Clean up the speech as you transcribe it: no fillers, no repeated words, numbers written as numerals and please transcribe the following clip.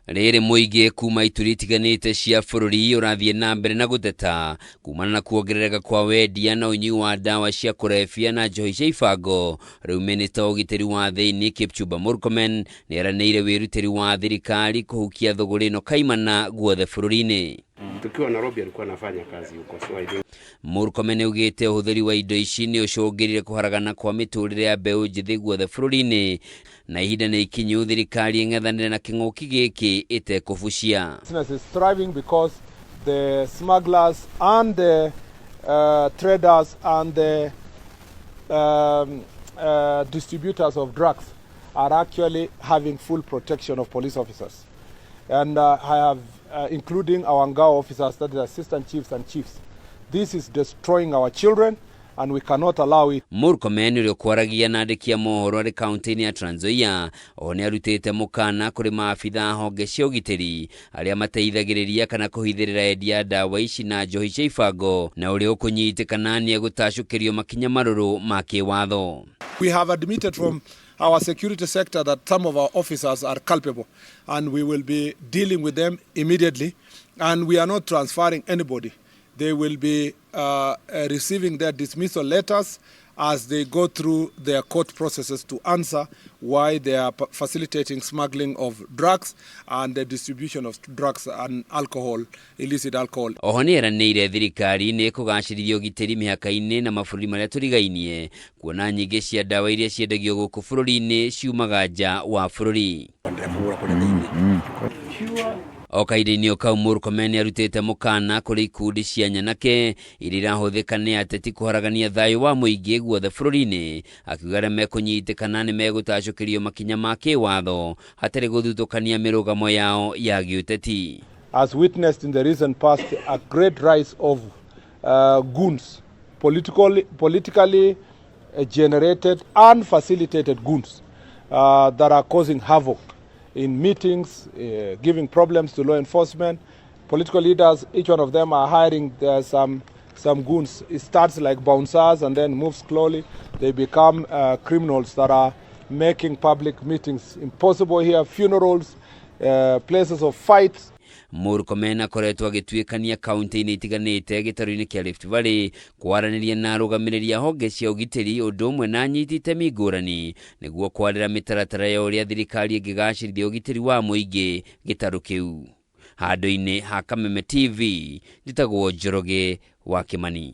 Rĩrĩ mũingĩ kuma ituri itiganĩte cia bũrũri ũrathiĩ na mbere na gũteta kumana na kuongerereka kwa wendia na ũnyui wa ndawa cia kũrebia na njohi cia ibango. Rĩu minista wa ũgitĩri wa thĩinĩ Kipchumba Murkomen nĩeranĩire wĩrutĩri wa thirikari kũhukia thũgũrĩ ĩno kaimana guothe bũrũri-inĩ. Tukiwa Nairobi alikuwa anafanya kazi huko, so I think Murkomen augĩte ũhũthĩri wa indo ici nĩ ũcũngĩrire kũharagana kwa mĩtũrĩre ya mbeũ njĩthĩ guothe bũrũri-inĩ na ihinda nĩ ikinyu thirikari ĩng'ethanĩre na kĩng'ũki gĩkĩ ĩtekũbucia. Business is thriving because the smugglers and the traders and the distributors of drugs are actually having full protection of police officers. And I have, including our Ngao officers, that is assistant chiefs and chiefs. This is destroying our children and we cannot allow it. Murkomen ũrĩa ũkwaragia na andĩki a mohoro arĩ kaunti-inĩ ya Trans Nzoia oho nĩ arutĩte mũkana kũrĩ maabitha a honge cia ũgitĩri arĩa mateithagĩrĩria kana kũhithĩrĩra endia a ndawa ici na njohi cia ibango na ũrĩa ũkũnyitĩkana nĩ egũtacũkĩrio makinya marũrũ ma kĩwatho. We have admitted from our security sector that some of our officers are culpable and we will be dealing with them immediately, and we are not transferring anybody. They will be receiving their dismissal letters as they go through their court processes to answer why they are facilitating smuggling of drugs and the distribution of drugs and alcohol, illicit alcohol. Oho nĩ eranĩire thirikari nĩ ĩkũgacĩrithia ũgitĩri mĩhaka-inĩ na mabũrũri marĩa tũrigainie kuona nyingĩ cia ndawa iria ciendagio gũkũ bũrũri-inĩ ciumaga nja wa bũrũri. O kahinda-inĩ o kau Murkomen nĩ arutĩte mũkana kũrĩ ikundi cia nyanake iria irahũthĩka nĩ ateti kũharagania thayũ wa mũingĩ guothe bũrũri-inĩ, akiuga arĩa mekũnyitĩkana nĩ megũtacũkĩrio makinya ma kĩwatho hatarĩ gũthutũkania mĩrũgamo yao ya gĩũteti. As witnessed in the recent past, a great rise of goons, politically generated and facilitated goons that are causing havoc in meetings, giving problems to law enforcement. Political leaders, each one of them are hiring some goons. It starts like bouncers and then moves slowly. They become criminals that are making public meetings impossible here, funerals, places of fights. Murkomen akoretwo agĩtuĩkania kaunti-inĩ itiganĩte gĩtarũ-inĩ kĩa Rift Valley kwaranĩria na arũgamĩrĩri a honge cia ũgitĩri ũndũ ũmwe na anyiti itemi ngũrani nĩguo kwarĩra mĩtaratara ya ũrĩa thirikari ĩngĩgacĩrithia ũgitĩri wa mũingĩ gĩtarũ kĩu. Handũ-inĩ ha Kameme TV, njĩtagwo Njoroge wa Kĩmani.